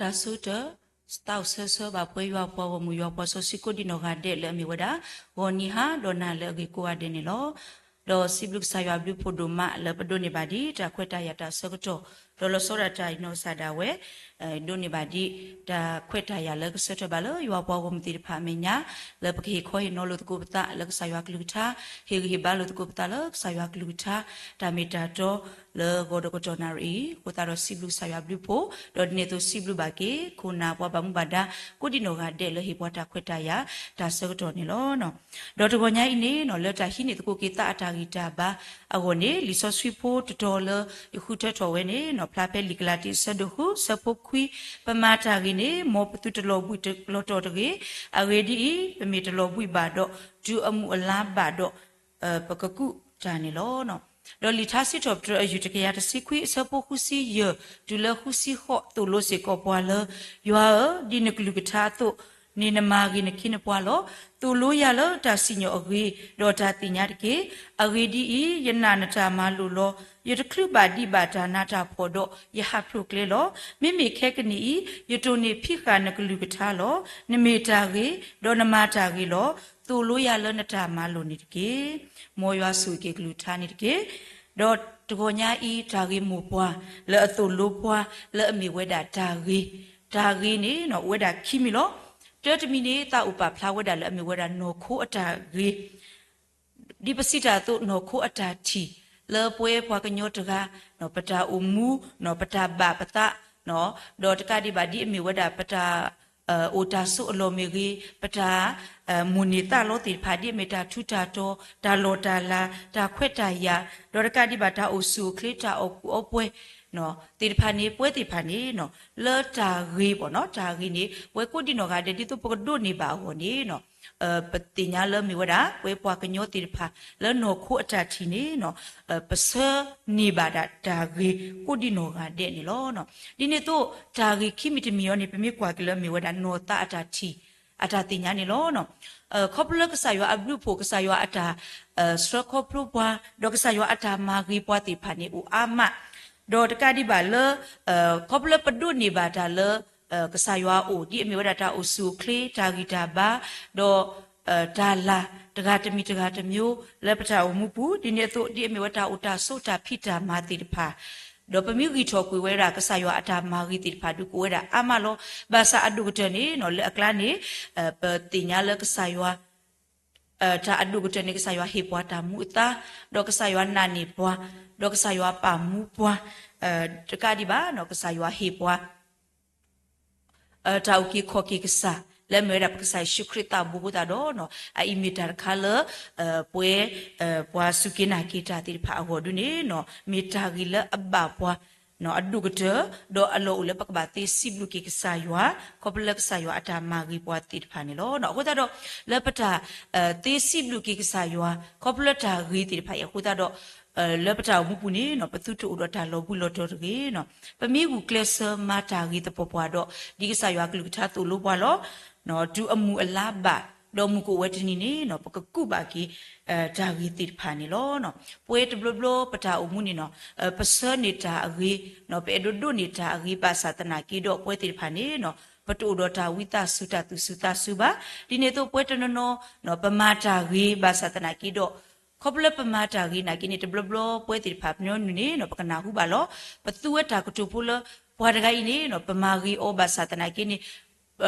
တၢ်ဆၢကတီၢ် သးအိၣ်ဆၢဆၢဘၣ်ပှဲၤယွၤပှၤဂီၢ်မုၢ် ယွၤပှၤစီဆှံကိးဒံနီၢ်ဂၤဒဲးလၢအမ့ၢ်ဝဲဒၣ် ဂီၤနံၤဟါဒီးနၤလၢအဂ့ၤကိးဂၤဒဲးန့ၣ်လီၤ. ဒီးစံးဘျုးကစၢ်ယွၤဘျုးဖှိၣ်ဒိၣ်မးလၢပဒိးန့ၢ်ဘၣ်ဒံး တၢ်ခွဲးတၢ်ယာ်တၢ်ဆၢကတီၢ် ဒီးလီၤဆီဒၣ်တၢ်အံၤနီၢ်ကစၢ်ဒၣ်ဝဲ ဒိးန့ၢ်ဘၣ်ဒံး တၢ်ခွဲးတၢ်ယာ်လၢကဆၢထၢၣ်ဘၣ်လၢယွၤပှၤဂီၢ်မုၢ်သ့ၣ်တဖၣ်အမဲာ်ညါ လၢပကဟ့ၣ်ခီဟ့ၣ်နီၤလိာ်သကိးပသးလၢကစၢ်ယွၤကလုၢ်ကထါ ဟ့ၣ်ဂံၢ်ဟ့ၣ်ဘါလိာ်သကိးပသးလၢကစၢ်ယွၤကလုၢ်ကထါ တၢ်မ့ၢ်တၢ်တီ လၢဂီၤဒီးကတီၢ်နၣ်ရံၣ်အံၤ အဃိသတးဒီးစံးဘျုးကစၢ်ယွၤဘျုးဖှိၣ် ဒီးဒ်န့ၣ်အသိးစံးဘျုးဘၣ်က့ၤ ခိၣ်နၢ်ပှၤဘၣ်မူဘၣ်ဒါ ကိးဒံနီၢ်ဂၤဒဲးလၢဟ့ၣ်ပှၤတၢ်ခွဲးတၢ်ယာ် တၢ်ဆၢကတီၢ်န့ၣ်လီၤ. ဒီးတဂီၤညါအံၤန့ၣ် လၢတၢ်ဟံးန့ၢ်သကိးက့ၤသးအတၢ်ဂံၢ်တၢ်ဘါအဂီၢ်န့ၣ် လံာ်စီဆှံဖိတတီၤလၢယဃုထၢထီၣ်ဝဲန့ၣ် ဖျါဖဲလံာ်ကလၤတံ အဆၢဒိၣ်ဃု အဆၢဖိခွံ ပမၤတၢ်ဂ့ၤန့ၣ် မ်ပသုတလီၤဘှံးလီၤတီၤတဂ့ၤ. အဂ့ၢ်ဒ်အံၤ, ပမ့ၢ်တလီၤဘှံးဘၣ်ဒီး တုၤအမုၢ်အလါဘၣ်ဒီး ပကကူးတၢ်န့ၣ်လီၤ. ဒီးလံာ်ထါစံးထီၣ်ပတြၢၤအယုၢ်တကယၤတဆံခွံ အဆၢဖိဃုဆံယဲၢ် တုၤလၢဃုဆံဃိး သိၣ်လိစ့ၢ်ကီးပှၤလၢ ယွၤဧၢ, ဒ်နကလုၢ်ကထါအသိးန့ၣ်နမၤဂ့ၤနခ့နပှၤလီၤ. သိၣ်လိယၤလၢတၢ်စံၣ်ညီၣ်အဂ့ၤ, ဒီးတၢ်သ့ၣ်ညါတက့ၢ်. အဂ့ၢ်ဒ်အံၤ, ယနာ်နတၢ်မၤလိာ်လီၤ. ယတချုးဘၣ်ဒံးဘၣ်တၢ်နးတၢ်ဖှီၣ်ဒီး ယဟးဖျိးကျဲလီၤ. မ့မ့ၢ်ခဲကနံၣ်အံၤ, ယတိၢ်န့ၢ်ဖံးဃာ်နကလုၢ်ကထါလီၤ. နမ့ၢ်တၢ်ဂ့ၤ, ဒီးနမၤတၢ်ဂ့ၤလီၤ. သိၣ်လိယၤလၢနတၢ်မၤလိာ်န့ၣ်တက့ၢ်. မ်ယွၤဆိၣ်ဂ့ၤက့ၤကလုၢ်ကထါန့ၣ်တက့ၢ်. ဒီးတဂီၤညါအံၤ တၢ်ဂ့ၤမိၢ်ပှၢ် လၢအသိၣ်လိပှၤလၢအမ့ၢ်ဝဲဒၣ်တၢ်ဂ့ၤ, တၢ်ဂ့ၤန့ၣ် အိၣ်ဝဲဒၣ်ခံမံၤလီၤ. တၢတမံၤန့ၣ် သးအိၣ်ပာ်ဖျါဝဲဒၣ်လၢအမ့ၢ်ဝဲဒၣ်နီၢ်ခိအတၢ်ဂ့ၤ ဒ်ပစံးတၢ်အသိး နီၢ်ခိအတၢ်ထံၣ် လၢပဝဲပှၤကညီတဂၤ ပတၢ်အိၣ်မူ ပတၢ်ဘၣ်ပသး ဒီးတကးဒံးဘၣ်ဒ်အမ့ၢ်ဝဲဒၣ်ပတၢ် အိၣ်တၢ်ဆိးအလီၢ်မ့ၢ်ဂ့ၤ, ပတၢ် မိၣ်န့ၢ်သးလီသ့ၣ်တဖၣ် ဒ်အမ့ၢ်တၢ်ထူးတၢ်တီၤ, တၢ်လီၢ်တၢ်လၤ, တၢ်ခွဲးတၢ်ယာ်, ဒီးတကးဒံးဘၣ်တၢ်အိၣ်ဆူၣ်အိၣ်ချ့ တၢ်အီၣ်ကူၣ်အီပှဲၤ သ့ၣ်တဖၣ်န့ၣ် ပဝဲသ့ၣ်တဖၣ်န့ၣ် လၢတၢ်ဂ့ၤဘၣ်နီၤ, တၢ်ဂ့ၤန့ၣ် ပဝဲကိးဒံနီၢ်ဂၤဒဲး ဒ်သိးပကဒိးန့ၢ်ဘၣ်အဂီၢ်န့ၣ် ပသ့ၣ်ညါလၢမ့ၢ်ဝဲဒၣ် ပဝဲပှၤကညီသ့ၣ်တဖၣ် လၢနီၢ်ခိအတၢ်ထံၣ်န့ၣ် ပဆၢန့ၢ်ဘၣ်ဒၣ်တၢ်ဂ့ၤကိးဒံနီၢ်ဂၤဒဲးန့ၣ်လီၤ. ဒ်န့ၣ်အသိး တၢ်ဂ့ၤခံမံၤတမံၤအံၤန့ၣ် ပမ့ၢ်ကွၢ်က့ၤလၢမ့ၢ်ဝဲဒၣ်နီၢ်သးအတၢ်ထံၣ် အတၢ်သ့ၣ်ညါန့ၣ်လီၤ. ခီဖျိလၢကစၢ်ယွၤအဘျုးအဖှိၣ် ကစၢ်ယွၤအတၢ်ဆှၢခီဖျိပှၤ ဒီးကစၢ်ယွၤအတၢ်မၤဂ့ၤပှၤသ့ၣ်တဖၣ်န့ၣ် အိၣ်အါမး ဒီးတကးဒံးဘၣ်လၢ ခီဖျိလၢပဒိးန့ၢ်ဘၣ်တၢ်လၢ ကစၢ်ယွၤအအိၣ် ဒ်အမ့ၢ်ဝဲဒၣ်တၢ်အိၣ်ဆူၣ်အိၣ်ချ့ တၢ်ဂံၢ်တၢ်ဘါ ဒီး တၢ်လၤတဂၤတမံၤတဂၤတမံၤ လၢပတၢ်အိၣ်မူပူၤ ဒ်န့ၣ်အသိး ဒ်အမ့ၢ်ဝဲတၢ်အိၣ်တၢ်ဆိးတၢ်ဖံးတၢ်မၤသ့ၣ်တဖၣ် ဒီးပမ့ၢ်ဂံၢ်ထီၣ်ကွံာ်ဝဲဒၣ် ကစၢ်ယွၤအတၢ်မၤဂ့ၤသ့ၣ်တဖၣ် ဒုးကအိၣ်ဝဲဒၣ်အါမးလီၤ. ဘၣ်ဆၣ်အဒိၣ်ကတၢၢ်န့ၣ် လၢအကျါန့ၣ် ပသ့ၣ်ညါလၢကစၢ်ယွၤ တၢ်အဒိၣ်ကတၢၢ်န့ၣ် ကစၢ်ယွၤဟ့ၣ်ပှၤတၢ်မူအသါ, ဒီးကစၢ်ယွၤနာ်န့ၢ်ပှၤ, ဒီးကစၢ်ယွၤပာ်မူပှၤ, တကးဒံးဘၣ် ကစၢ်ယွၤဟ့ၣ်ပှၤ တၢ်အုၣ်က့ၤခီၣ်က့ၤကစၢ် လၢအမ့ၢ်ဝဲဒၣ်ပကစၢ်ယ့ၣ်ၡူးခရံာ်သးဘိအဃိသတးဒီး အအံၤမ့ၢ်တၢ်တခါလၢ ပဝဲ ပှၤစူၢ်က့ၤနာ်က့ၤတၢ်သ့ၣ်တဖၣ်အဂီၢ်ဒ်န့ၣ် မ့ၢ်တၢ်ဂ့ၤလၢအဘၣ်ပှၤ အဒိၣ်ကတၢၢ် ဒီးအလီၢ်အိၣ်လၢပကဘၣ်သ့စံးဘျုးက့ၤကစၢ်ယွၤ ခီဖျိလၢကစၢ်ယွၤအတၢ်မၤဂ့ၤပှၤသ့ၣ်တဖၣ်န့ၣ်လီၤ. အဃိသတးဒီး လၢပတၢ် သ့စံးဘျုးက့ၤကစၢ်ယွၤ ခီဖျိလၢတၢ်ဂ့ၤသ့ၣ်တဖၣ်အံၤအဃိသတးဒီး လၢပတၢ်အိၣ်မူပူၤန့ၣ် ပသုတအိၣ်ဒီးတၢ်လီၤဘှံးလီၤတီၤတဂ့ၤ. ပမ့ၢ်ဂုာ်ကျဲးစၢးမၤတၢ်ဂ့ၤသပှၢ်ပှၢ်ဒီး ဒ်ကစၢ်ယွၤကလုၢ်ကထါသိၣ်လိပှၤလီၤ. တုၤအမုၢ်အလါဘၣ် ဒီးမုၢ်ကအိၣ်ဝဲတနံၤန့ၣ် ပကကူးဘၣ်က့ၤ တၢ်ဂ့ၤသ့ၣ်တဖၣ်န့ၣ်လီၤ. ပဝဲတဘျီဘျီပတၢ်အိၣ်မူန့ၣ် ပဆၢန့ၢ်တၢ်အဂ့ၤ ပအဲၣ်ဒိးဒိးန့ၢ်တၢ်အဂ့ၤ ဘၣ်ဆၣ်သနာ်က့ဒီး ပဝဲသ့ၣ်တဖၣ်န့ၣ် ပတအိၣ်ဒီးတၢ်ဝံသးစူၤတၢ်သူၣ်စူၤသးစူၤဘၣ်. ဒ်န့ၣ်အသိး ပဝဲတနီၤနီၤ ပမၤတၢ်ဂ့ၤ ဘၣ်ဆၣ်သနာ်က့ဒီး ခီဖျိလၢပမၤတၢ်ဂ့ၤနာ်က့န့ၣ် တဘျီဘျီပဝဲသ့ၣ်တဖၣ်ပညီနုၢ်န့ၣ် ပကနၢ်ဟူဘၣ်လီၤ. ပသူဝဲတၢ်ကတိၤဖိလၢ ပှၤတဂၤအံၤန့ၣ် ပမၤဂ့ၤအီၤ ဘၣ်ဆၣ်သနာ်က့န့ၣ်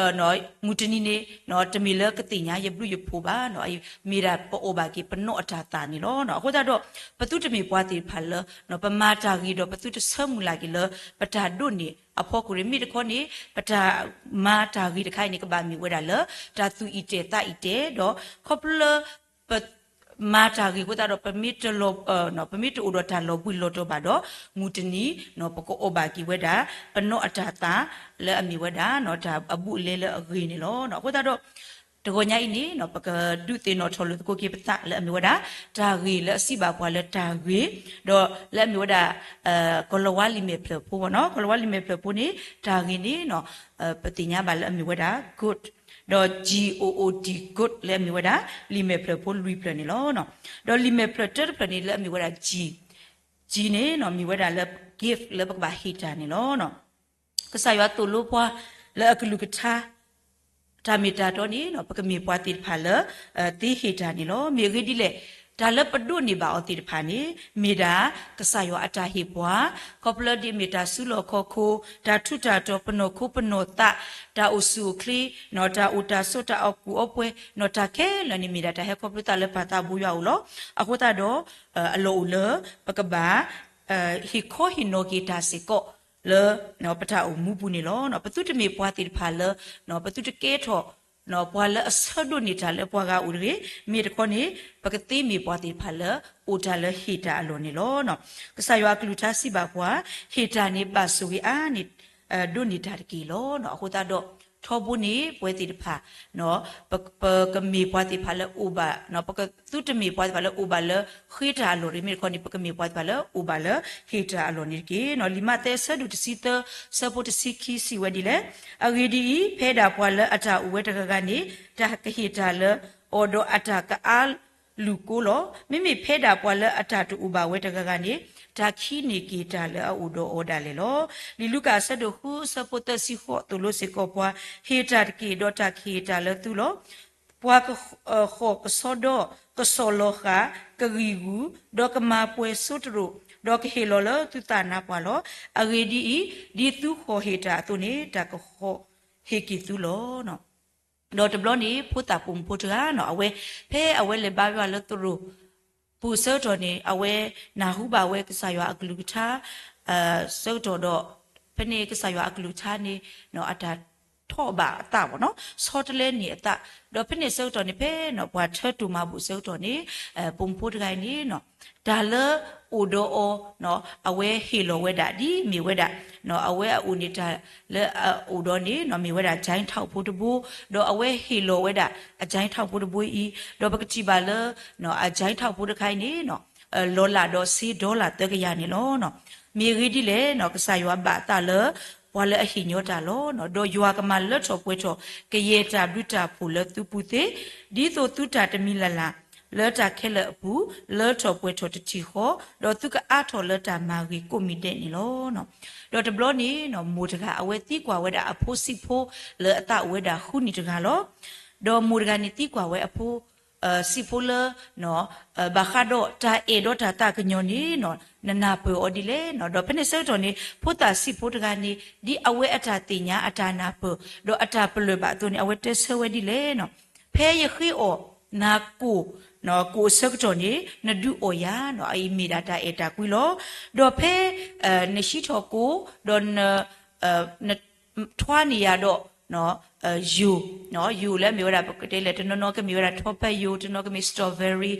မုၢ်တနံၤန့ၣ် တမ့ၢ်လၢကသ့ၣ်ညါယဘျုးယဖှိၣ်ဘၣ်, မ့ၢ်ဒၣ်ပအီၣ်ဘၣ်က့ၤပနီၢ်အတၢ်သၣ်န့ၣ်လီၤ. အဃိသတးဒီး ပသုတမ့ၢ်ပှၤသ့ၣ်တဖၣ်လၢ ပမၤတၢ်ဂ့ၤဒီး ပသုတဆၢမုၢ်လၢ်က့ၤလၢ ပတၢ်ဒိးန့ၢ်အဖီခိၣ်န့ၣ် မ့ၢ်တခီန့ၣ် ပတၢ်မၤတၢ်ဂ့ၤတခါအံၤန့ၣ် ကဘၣ်မ့ၢ်ဝဲဒၣ်လၢ တၢ်သူၣ်အံၣ်တဲာ်သးအံၣ်တဲာ် ဒီးခီဖျိလၢ ပမၤတၢ်ဂ့ၤအဃိသတးဒီး ပမ့ၢ်တအိၣ်ဒီးတၢ်လီၤဘှံးလီၤတီၤဘၣ်ဒီး မုၢ်တနံၤ ပကအီၣ်ဘၣ်က့ၤဝဲဒၣ် ပနီၢ်အတၢ်သၣ် လၢအမ့ၢ်ဝဲဒၣ် တၢ်အဘူးအလဲလၢအဂ့ၤန့ၣ်လီၤ. အဃိသတးဒီး တဂီၤညါအံၤန့ၣ် ပကဒုးသ့ၣ်နီၣ်ထီၣ်လိာ်သကိးက့ၤပသးလၢအမ့ၢ်ဝဲဒၣ် တၢ်ဂ့ၤလၢအစံးဘၣ်ပှၤလၢတၢ်ဂ့ၤ, ဒီးလၢအမ့ၢ်ဝဲဒၣ် ကီၤလၤဝါလံာ်မဲာ်ဖျၢၣ်ဖိဘၣ်နီၤ, ကီၤလၤဝါလံာ်မဲာ်ဖျၢၣ်ဖိန့ၣ် တၢ်ဂ့ၤန့ၣ် ပသ့ၣ်ညါဘၣ်လၢအမ့ၢ်ဝဲဒၣ် good, ဒီး G O O D, good လၢအမ့ၢ်ဝဲဒၣ် လံာ်မဲာ်ဖျၢၣ်ဖိလွံၢ်ဖျၢၣ်န့ၣ်လီၤ. ဒီးလံာ်မဲာ်ဖျၢၣ်တၢတဖျၢၣ်န့ၣ် လၢအမ့ၢ်ဝဲဒၣ် G, G န့ၣ် မ့ၢ်ဝဲဒၣ်လၢ gift လၢပကဘၣ်ဟ့ၣ်တၢ်န့ၣ်လီၤ. ကစၢ်ယွၤသိၣ်လိပှၤလၢအကလုၢ်ကထါ တၢ်မ့ၢ်တၢ်တီန့ၣ် ပကမ့ၢ်ပှၤသ့ၣ်တဖၣ်လၢ သ့ဟ့ၣ်တၢ်န့ၣ်လီၤ. မ့ၢ်အဂ့ၢ်ဒ်လဲၣ်, တၢ်လၢပဒိးန့ၢ်ဘၣ်အီၤသ့ၣ်တဖၣ်န့ၣ် မ့ၢ်ဒၣ်ကစၢ်ယွၤအတၢ်ဟ့ၣ်ပှၤ, ခီဖျိဒ်မ့ၢ်တၢ်စုလီၢ်ခီၣ်ခိၣ်, တၢ်ထူးတၢ်တီၤ, ပနီၢ်ခိပနီၢ်သး, တၢ်အိၣ်ဆူၣ်အိၣ်ချ့, တၢ်အိၣ်တၢ်ဆိး, တၢ်အီၣ်ကူၣ်အီပှဲၤ, တၢ်ခဲလၢာ်န့ၣ်မ့ၢ်ဒၣ်တၢ်ဟဲခီဖျိသးလၢပၢ်သးဘိယွၤအအိၣ်လီၤ. အဃိသတးဒီး အလီၢ်အိၣ်လၢ ပကဘၣ် ဟ့ၣ်ခီဟ့ၣ်နီၤက့ၤတၢ်စ့ၢ်ကီးလၢ ပတၢ်အိၣ်မူပူၤန့ၣ်လီၤ. ပသုတမ့ၢ်ပှၤသ့ၣ်တဖၣ်လၢ ပသုတကဲထီၣ် ပှၤလၢအဆၢဒိးန့ၢ်တၢ်လၢပှၤဂၤအအိၣ်တဂ့ၤ, မ့ၢ်တခီန့ၣ် ပကသ့မ့ၢ်ပှၤသ့ၣ်တဖၣ်လၢ အိၣ်တၢ်လၢဟ့ၣ်တၢ်အလီၢ်န့ၣ်လီၤ. ကစၢ်ယွၤအကလုၢ်ကထါစံးဘၣ်ပှၤ, ဟ့ၣ်တၢ်န့ၣ်ဘၣ်ဆိၣ်ဂ့ၤအါန့ၢ် ဒိးန့ၢ်တၢ်တက့ၢ်လီၤ. အဃိသတးဒီး ထီဘိန့ၣ်ပဝဲသ့ၣ်တဖၣ် ပကမ့ၢ်ပှၤသ့ၣ်တဖၣ်လၢအိၣ်ဘၣ်, ပကသုတမ့ၢ်ပှၤသ့ၣ်တဖၣ်လၢအိၣ်ဘၣ်လၢဃ့တၢ်အလီၢ်တဂ့ၤ, မ့ၢ်တခီန့ၣ် ပကမ့ၢ်ပှၤသ့ၣ်တဖၣ်လၢအိၣ်ဘၣ်လၢဟ့ၣ်တၢ်အလီၢ်န့ၣ်တက့ၢ်. လံာ်မးသဲအဆၢဒိၣ်တဆံသၢ အဆၢဖိတဆံခံစံးဝဲဒ်လဲၣ်, အဂ့ၢ်ဒ်အံၤ, ဖဲဒၣ်ပှၤလၢအတၢ်အိၣ်ဝဲတဂၤဂၤန့ၣ် တၢ်ကဟ့ၣ်တၢ်လၢအီၤဒီးအတၢ်ကအါ လူၢ်ကိလီၤ. မ့မ့ၢ်ဖဲဒၣ်ပှၤလၢအတၢ်တအိၣ်ဘၣ်ဝဲတဂၤဂၤန့ၣ် တၢ်ခံးန့ၢ်က့ၤတၢ်လၢအအိၣ်ဒီးအီၤဒၣ်လဲာ်လီၤ. လံာ်လူၤကၣ်အဆၢဒိၣ်ဃုအဆၢဖိသၢဆံဃိးသိၣ်လိစ့ၢ်ကီးပှၤ, ဟ့ၣ်တၢ်တက့ၢ်, ဒီးတၢ်ကဟ့ၣ်တၢ်လၢသုလီၤ. ပှၤကဃီၣ်ကဆီဒီ, ကဆီၣ်လီၤဃာ်, ကဂံၢ်ဂူာ်, ဒီးကမၤပှဲၤစိတရိး, ဒီးကဟ့ၣ်လီၤလၢသုသးနါပှၢ်လီၤ. အဂ့ၢ်ဒ်အံၤ, ဒ်သုဃီၣ်ဟ့ၣ်တၢ်အသိးန့ၣ် တၢ်ကဃီၣ်ဟ့ၣ်က့ၤသုလီၤ. ဒီးတဘျီန့ၣ် ဖိသၣ်ပိာ်မုၣ်ဖိတဂၤနီၤ အဝဲ ဖဲအဝဲလဲၤဘါယွၤလၢသရိာ်ပူၤဆၢကတီၢ်န့ၣ် အဝဲနၢ်ဟူဘၣ်ဝဲကစၢ်ယွၤအကလုၢ်ကထါ ဆၢကတီၢ်ဒီး ဖဲန့ၣ်ကစၢ်ယွၤအကလုၢ်ကထါန့ၣ် အတၢ်ထီၣ်ဘၣ်အသးဘၣ်နီၤ ဆီတလဲန့ၢ်အသး, ဒီးဖဲန့ၣ်ဆၢကတီၢ်န့ၣ် ဖဲပှၤထၢတိၢ်မၤဘူၣ်ဆၢကတီၢ်န့ၣ် ပိာ်မုၣ်ဖိတဂၤအံၤန့ၣ် တၢ်လၢအိၣ်ဒီးအီၤ အဝဲဟ့ၣ်လီၤဝဲဒၣ် ဒ်မ့ၢ်ဝဲဒၣ် အဝဲအအိၣ်န့ၣ်တၢ်လၢအအိၣ်ဒီးန့ၣ် မ့ၢ်ဝဲဒၣ် ကၠဲထီၣ်ဖိတဘိ, ဒီးအဝဲဟ့ၣ်လီၤဝဲဒၣ် အကၠဲထီၣ်ဖိတဘိအံၤ, ဒီးပကထံၣ်ဘၣ်လၢ အကၠဲထီၣ်ဖိတခါအံၤန့ၣ် လီၤလးဒီးစ့ဒီလၣ်သၢကယၤန့ၣ်လီၤ. မ့ၢ်အဂ့ၢ်ဒ်လဲၣ် ကစၢ်ယွၤဘၣ်အသးလၢ ပှၤလၢအဟ့ၣ်ညီတၢ်လီၤ. ဒီးယွၤကမၤလၢထီၣ်ပှဲၤထီၣ် ကယဲၢ်တၢ်ဘျုးတၢ်ဖှိၣ်လၢသုပူၤသ့, ဒ်သိးသုတၢ်တမံၤလၢ်လၢ် လၢတၢ်ခဲလၢာ်အပူၤ လၢထီၣ်ပှဲၤထီၣ်တထံၣ်ဃီ, ဒီးသုကအါထီၣ်လၢတၢ်မၤဂ့ၤကိးမံၤဒဲးန့ၣ်လီၤ. ဒီးတဘျီန့ၣ် မိၢ်တဂၤ အဝဲသံကွၢ်ဝဲဒၣ်အဖိဆံးဖိလၢအသးအိၣ်ဝဲဒၣ်ဃုနံၣ်တဂၤလီၤ. ဒီးမိၢ်တဂၤန့ၣ်သံကွၢ်ဝဲအဖိ ဆံးဖိလၢ ဘၣ်ဃးဒီးတၢ်အဲၣ်ဒီးတၢ်သးကညီၤန့ၣ် နနၢ်ပၢၢ်အီၤဒ်လဲၣ်. ဒီးဖဲန့ၣ်ဆၢကတီၢ်န့ၣ် ဖိသၣ်ဆံးဖိတဂၤန့ၣ် ဒ်အဝဲအတၢ်သ့ၣ်ညါ အတၢ်နၢ်ပၢၢ် ဒီးအတၢ်ပလၢၢ်ဘၣ်အသိးန့ၣ် အဝဲတဲဆၢဝဲဒ်လဲၣ်. ဖဲယဃ့အီၣ်နၤကိၣ် ကိၣ်အဆၢကတီၢ်န့ၣ် နဒုးအီၣ်ယၤ, အအံၤမ့ၢ်ဒၣ်တၢ်အဲၣ်တၢ်ကွံလီၤ. ဒီးဖဲ နဟံးထီၣ်ကိၣ် ဒီး ထွါန့ၢ်ယၤဒီး ယိာ်, ယိာ်လၢအမ့ၢ်ဝဲဒၣ် ပကတဲလဲၣ် တနီၤနီၤကမ့ၢ်ဝဲဒၣ် ထီၣ်ပၢၢ်ယိာ်, တနီၤကမ့ၢ် strawberry,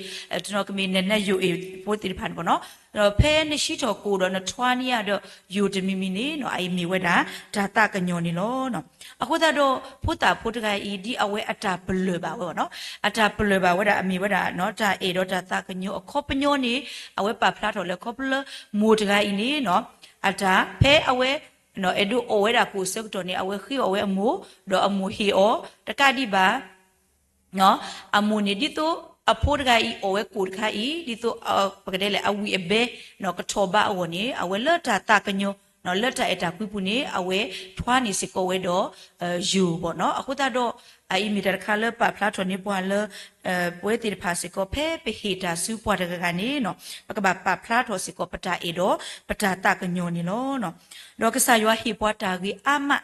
တနီၤကမ့ၢ် နနၢယိာ် အံၤဖိသ့ၣ်တဖၣ်န့ၣ်ဘၣ်နီၤ. ဒီးဖဲနဟံးထီၣ်ကိၣ်ဒီးနထွါန့ၢ်ယၤဒီးယိာ်တမံၤမံၤန့ၣ် အအံၤမ့ၢ်ဝဲဒၣ် တၢ်သးကညီၤန့ၣ်လီၤ. အဃိသတးဒီး ဖိသၣ်ဖိတဂၤအံၤ ဒ်အဝဲအတၢ်ပလၢၢ်ဘၣ်ဝဲဘၣ်နီၤ, အတၢ်ပလၢၢ်ဘၣ်ဝဲဒၣ် အမ့ၢ်ဝဲဒၣ် တၢ်အဲၣ်ဒီးတၢ်သးကညီၤအခီပညီန့ၣ် အဝဲပာ်ဖျါထီၣ်လၢခီဖျိလၢ မိၢ်တဂၤအံၤန့ၣ် အတၢ် ဖဲအဝဲ အဲၣ်ဒိးအီၣ်ဝဲဒၣ်ကိၣ်ဆၢကတီၢ်န့ၣ် အဝဲဃ့အီၣ်ဝဲအမိၢ်, ဒီးအမိၢ်ဟ့ၣ်အီၤ, တကးဒံးဘၣ် အမိၢ်န့ၣ် ဒ်သိးအဖိတဂၤအံၤအီၣ်ဝဲကိၣ်တခါအံၤ ဒ်သိး ပကတဲလဲၣ် အဝံၣ်အဘဲ ကထီၣ်ဘးအဂီၢ်န့ၣ် အဝဲလၢတၢ်သးကညီၤ လၢတၢ်အဲၣ်တၢ်ကွံပူၤန့ၣ် အဝဲထွါန့ၢ်စ့ၢ်ကီးဝဲဒီး ယိာ်ဘၣ်နီၤ. အဃိသတးဒီး အအံၤမ့ၢ်တၢ်တခါလၢပာ်ဖျါထီၣ်န့ၢ်ပှၤလၢ ပဝဲသ့ၣ်တဖၣ်စ့ၢ်ကီး ဖဲပဟ့ၣ်တၢ်ဆူပှၤတဂၤဂၤန့ၣ် ပကဘၣ်ပာ်ဖျါထီၣ်စ့ၢ်ကီး ပတၢ်အဲၣ်ဒီးပတၢ်သးကညီၤန့ၣ်လီၤ. ဒီးကစၢ်ယွၤဟ့ၣ်ပှၤတၢ်ဂ့ၤအါမး,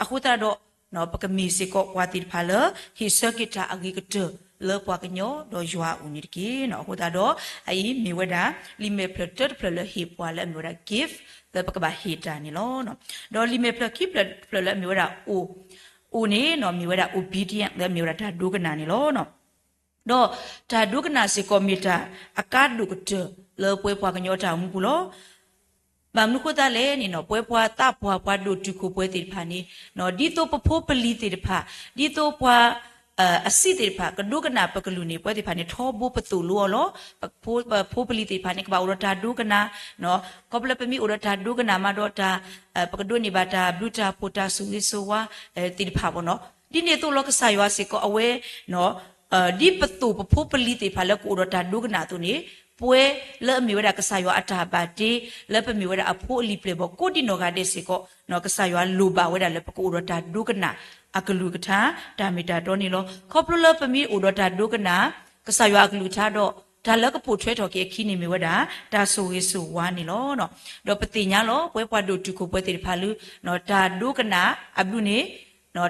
အဃိသတးဒီး ပကမ့ၢ်စ့ၢ်ကီးပှၤသ့ၣ်တဖၣ်လၢ ဟ့ၣ်ဆၢက့ၤတၢ်အဂ့ၤကတၢၢ်လၢပှၤကညီဒီးယွၤအအိၣ်န့ၣ်တက့ၢ်. အဃိသတးဒီး အအံၤမ့ၢ်ဝဲဒၣ် လံာ်မဲာ်ဖျၢၣ်တၢတဖျၢၣ်လၢဟ့ၣ်ပှၤလၢအမ့ၢ်ဝဲဒၣ် gift လၢပကဘၣ်ဟ့ၣ်တၢ်န့ၣ်လီၤ. ဒီးလံာ်မဲာ်ဖျၢၣ်ခံဖျၢၣ်တဖျၢၣ်လၢအမ့ၢ်ဝဲဒၣ် အိၣ်, အိၣ်န့ၣ် မ့ၢ်ဝဲဒၣ် obedient လၢအမ့ၢ်ဝဲဒၣ်တၢ်ဒိကနၣ်န့ၣ်လီၤ. ဒီးတၢ်ဒိကနၣ်စ့ၢ်ကီးမ့ၢ်တၢ်အကါဒိၣ်ကတၢၢ်လၢပဝဲပှၤကညီတၢ်အိၣ်မူပူၤလီၤ. ဘၣ်မနုၤဃိသတးလဲၣ်န့ၣ် ပဝဲပှၤသးပှၢ်ပှၤဒိၣ်တုာ်ခိၣ်ပဝဲသ့ၣ်တဖၣ်န့ၣ် ဒ်သိးပဖိပလံၤသ့ၣ်တဖၣ် ဒ်သိးပှၤ အဆံးသ့ၣ်တဖၣ် ကဒိကနၣ်ပကလုၢ်န့ၣ် ပဝဲသ့ၣ်တဖၣ်န့ၣ် ထီဘိပသိၣ်လိအီၤလီၤ. ပဖိပလံၤသ့ၣ်တဖၣ်န့ၣ် ကဘၣ်အိၣ်ဒီးတၢ်ဒိကနၣ်, ခီဖျိပမ့ၢ်အိၣ်ဒီးတၢ်ဒိကနၣ်မးဒီးတၢ် ပကဒိးန့ၢ်ဘၣ်တၢ်ဘျုးတၢ်ဖှိၣ်တၢ်ဆိၣ်ဂ့ၤဆိၣ်ဝါသ့ၣ်တဖၣ်ဘၣ်နီၤ. ဒ်န့ၣ်အသိးလီၤ ကစၢ်ယွၤစ့ၢ်ကီးအဝဲ ဒ်ပသိၣ်ပဖိပလံၤသ့ၣ်တဖၣ်လၢကအိၣ်ဒီးတၢ်ဒိကနၣ်အသိးန့ၣ် ပှဲၤလၢအမ့ၢ်ဝဲဒၣ်ကစၢ်ယွၤအတၢ်ဘၣ်တ့ လၢပမ့ၢ်ဝဲဒၣ်အဖိအလံၤပျဲၢ်ဘီၣ်ကိးဒံနီၢ်ဂၤဒဲးစ့ၢ်ကီး, ကစၢ်ယွၤလိၣ်ဘၣ်ဝဲဒၣ်လၢပကအိၣ်ဒီးတၢ်ဒိကနၣ်အကလုၢ်ကထါ တၢ်မ့ၢ်တၢ်တီန့ၣ်လီၤ. ခီဖျိလၢပမ့ၢ်အိၣ်ဒီးတၢ်ဒိကနၣ် ကစၢ်ယွၤအကလုၢ်ကထါဒီး တၢ်လၢကပိာ်ထွဲထီၣ်က့ၤအခံန့ၣ်မ့ၢ်ဝဲဒၣ် တၢ်ဆိၣ်ဂ့ၤဆိၣ်ဝါန့ၣ်လီၤ. ဒီးပသ့ၣ်ညါလီၤ ပဝဲပှၤဒိၣ်တုာ်ခိၣ်ပှဲၤသ့ၣ်တဖၣ်လၢ တၢ်ဒိကနၣ်အဘျုးန့ၣ်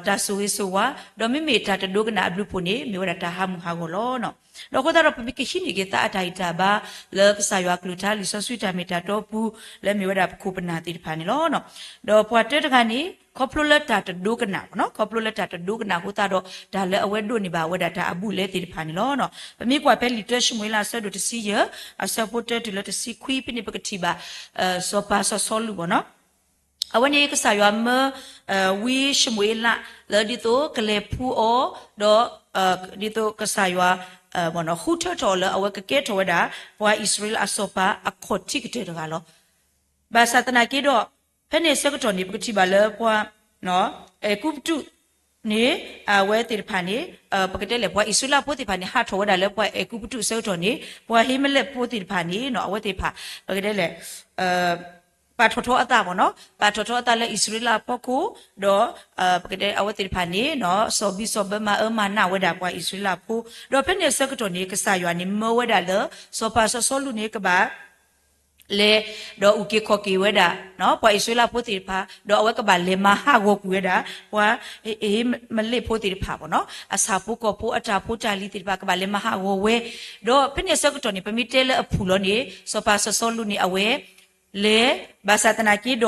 တၢ်ဆိၣ်ဂ့ၤဆိၣ်ဝါ, ဒီးမ့မ့ၢ်တၢ်တဒိကနၣ်အဘျုးအဖှိၣ်န့ၣ် မ့ၢ်ဝဲဒၣ်တၢ်ဟးမုၢ်ဟးဂီၤလီၤ. ဒီးအဃိသတးဒီးပမ့ၢ်ကဟံးန့ၢ်က့ၤသးအတၢ်ဂံၢ်တၢ်ဘါ လၢကစၢ်ယွၤအကလုၢ်ကထါ လံာ်စီဆှံတၢ်မ့ၢ်တၢ်တီပူၤ လၢအမ့ၢ်ဝဲဒၣ်ပခိၣ်ပနၢ်သ့ၣ်တဖၣ်န့ၣ်လီၤ. ဒီးပှၤတၢတဂၤန့ၣ် ခီဖျိလၢတၢ်တဒိကနၣ်, ခီဖျိလၢတၢ်တဒိကနၣ်အဃိသတးဒီး တၢ်လၢအဝဲဒိးန့ၢ်ဘၣ်ဝဲဒၣ်တၢ်အဘူးအလဲသ့ၣ်တဖၣ်န့ၣ်လီၤ. ပမ့ၢ်ကွၢ်ဖဲလံာ်တၢၡမူၤအ့လးအဆၢဒိၣ်တဆံယဲၢ် အဆၢဖိတၢတုၤလၢတဆံခွံ ဖဲန့ၣ်ပကထံၣ်ဘၣ် စီၤပၤစီၤစီလူးဘၣ်နီၤ အဝဲန့ၣ်ကစၢ်ယွၤမၢ ဝံၡမူၤအ့လး လၢဒ်သိးကလဲၤဖှူအီၤ, ဒီး ဒ်သိးကစၢ်ယွၤ ဃုထၢထီၣ်အီၤလၢအဝဲကကဲထီၣ်ဝဲဒၣ် ပှၤအံၣ်စရ့လးအစီၤပၤအခီၣ်ထံးကတၢၢ်တဂၤလီၤ. ဘၣ်ဆၣ်သနာ်က့ဒီး ဖဲန့ၣ်အဆၢကတီၢ်န့ၣ် ပကထံၣ်ဘၣ်လၢပှၤ အဲၤကူပတူးန့ၣ် အဝဲသ့ၣ်တဖၣ်န့ၣ် ပကတဲလဲၣ် ပှၤအံၣ်စရ့လးဖိသ့ၣ်တဖၣ်န့ၣ် ဟးထီၣ်ဝဲဒၣ်လၢပှၤအဲၤကူပတူးအဆၢကတီၢ်န့ၣ် ပှၤဟ့မလဲၣ်ဖိသ့ၣ်တဖၣ်န့ၣ် အဝဲသ့ၣ်တဖၣ် ပကတဲလဲၣ် ပာ်ထီၣ်ထီအသးဘၣ်နီၤ, ပာ်ထီၣ်ထီအသးလၢအံၣ်စရ့လးအဖီခိၣ်, ဒီး ပကတဲအဝဲသ့ၣ်တဖၣ်န့ၣ် စီၣ်ဘံၣ်စီၣ်ဘၢမၤအၢမၤနးဝဲဒၣ်ပှၤအံၣ်စရ့လးဖိ, ဒီးဖဲန့ၣ်အဆၢကတီၢ်န့ၣ် ကစၢ်ယွၤန့ၣ် မၢဝဲဒၣ်လၢ စီၤပၤစီၤစီလူးန့ၣ် ကဘၣ် လဲၤ ဒီးအုၣ်က့ၤခီၣ်က့ၤဝဲဒၣ် ပှၤအံၣ်စရ့လးဖိသ့ၣ်တဖၣ်, ဒီးအဝဲကဘၣ်လဲၤမၤဟးဂီၤကွံာ်ဝဲဒၣ် ပှၤဟ့မလဲၣ်ဖိသ့ၣ်တဖၣ်ဘၣ်နီၤ, အဆၣ်ဖိကီၢ်ဖိအတၢ်ဖိတၢ်လံၤသ့ၣ်တဖၣ် ကဘၣ်လဲၤမၤဟးဂီၤဝဲ, ဒီးဖဲန့ၣ်အဆၢကတီၢ်န့ၣ် ပမ့ၢ်တဲလၢအဖုၣ်လီၤန့ၣ် စီၤပၤစီၤစီလူးန့ၣ် အဝဲ လဲၤ ဘၣ်ဆၣ်သနာ်က့ဒီး